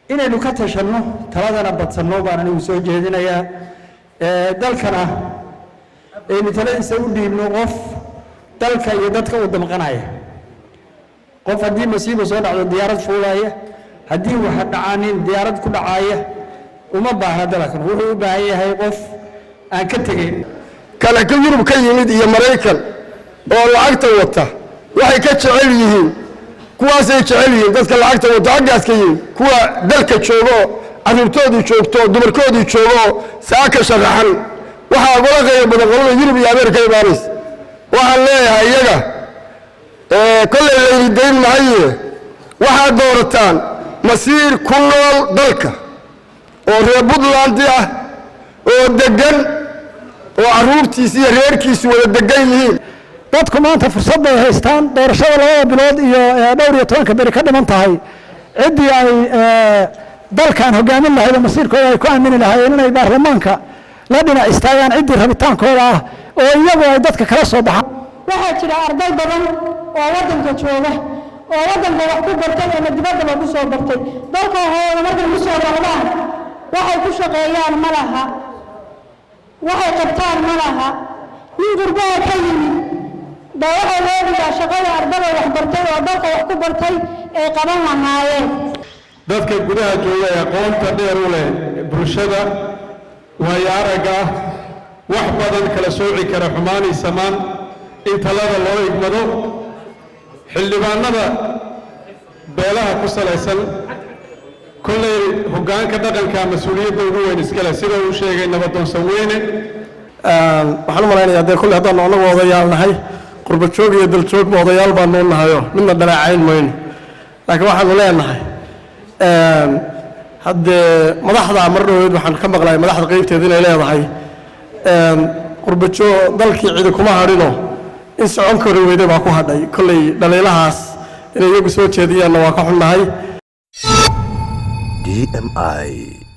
Inaynu ka tashanno, taladana badsanno baan anigu soo jeedinayaa. Dalkana aynu taladiisa u dhiibno qof dalka iyo dadka u damqanaya, qof haddii masiiba soo dhacdo diyaarad fuulaya, haddii waxa dhacaanin diyaarad ku dhacaaya uma baahna. Dalkan wuxuu u baahan yahay qof aan ka tegayn. Kana ka Yurub ka yimid iyo Maraykan oo lacagta wata waxay ka jecel yihiin, kuwaasay jecel yihiin. Dadka lacagta wata xaggaas ka yimid, kuwa dalka joogo, carruurtoodii joogto, dumarkoodii joogo, saaka sharaxan, waxaa ugala qayb badan qolada Yurub iyo Ameerika imaanaysa. Waxaan leeyahay iyaga, kollay layni dayn mahaye, waxaad doorataan masiir ku nool dalka oo reer Puntland ah oo deggan oo carruurtiisi iyo reerkiisu wada degan yihiin. Dadku maanta fursad bay haystaan. Doorashada 2da bilood iyo dhowr iyo tobanka beri ka dhiman tahay, ciddii ay dalkan hogaamin lahayd oo masiirkooda ay ku aamini lahaayeen inay baarlamaanka la dhinac istaagaan, ciddii rabitaankooda ah oo iyagu ay dadka kala soo baxaan. Waxaa jira arday badan oo waddanka jooga oo waddanka wax ku bartay ama dibaddaba ku soo bartay. Dalka hooda markay ku soo noqdaan, waxay ku shaqeeyaan ma laha, waxay qabtaan ma laha. Nin gurbaha ka yimid baa waxaa loo dhigaa shaqada ardada wax bartay oo dalka wax ku bartay ay qaban lahaayeen. Dadka gudaha jooga ee aqoonta dheer u leh bulshada, waayo aragga ah, wax badan kala sooci kara xumaanay samaan, in talada loo igmado. Xildhibaanada beelaha ku salaysan, kollay hoggaanka dhaqanka mas-uuliyadda ugu weyn iskale, sida uu sheegay nabadoonsan weyne. Waxaan u malaynayaa dee kolley haddaanu annagu odayaal nahay, qurba joog iyo daljoogba odayaal baanu nahayo, midna dhaleecayn mayno. Laakiin waxaanu leenahay haddee madaxda mar dhoweed waxaan ka maqlay madaxda qeybteeda inay leedahay qurbajoo dalkii cidi kuma hadhino, in socon kari weyday baa ku hadhay. Kolley dhaliilahaas inay iyagu soo jeediyaanna waa ka xunnahay. DMI.